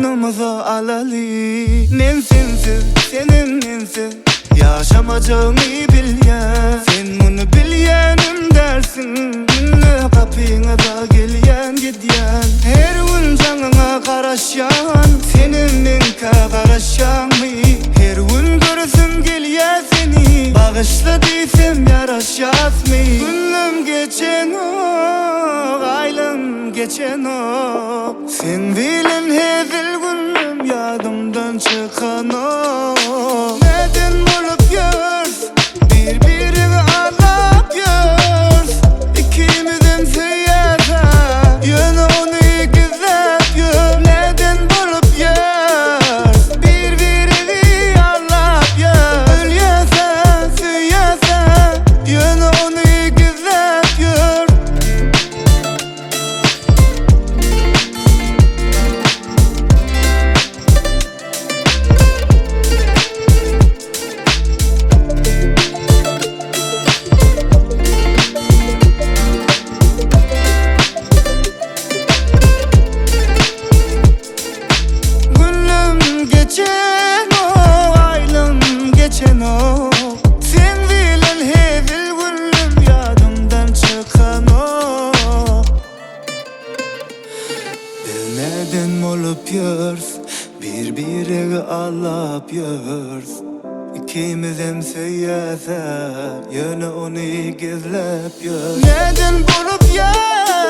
Boýnumyza alaly. Men sensiz, senem mensiz Ýaşamajagyňy bilýän. Sen muny bilýänem dälsiň. Günde gapyňyza gelýän gidýän. Her gün jaňyňa garaşýan. Senem meňkä garaşýaňmy? Her gün göresim gelýä seni. Bagyşla diýsem ýaraşýasmy? Günlem geçenok, aýlam geçenok. Seň bilen hezil günlem ýadymdan çykanok. Neden bolup ýörs, bir-biriňi aldap ýörs. Ikimizem söýýäs-ä, ýöne ony gizläp ýör. Neden bolup ýörs, bir-biriňi aldap ýör. Ölýäs-ä, söýýäs-ä, ýöne ony gizläp ýör. Günüm geçenok, aýlym geçenok. Seň bilen hezil günüm ýadymdan çykanok. Biz neden bolup ýörs, bir-biregi aldap ýörs. Ikimizem söýýäs-ä, ýöne ony gizläp ýörs. Neden bolup ýörs.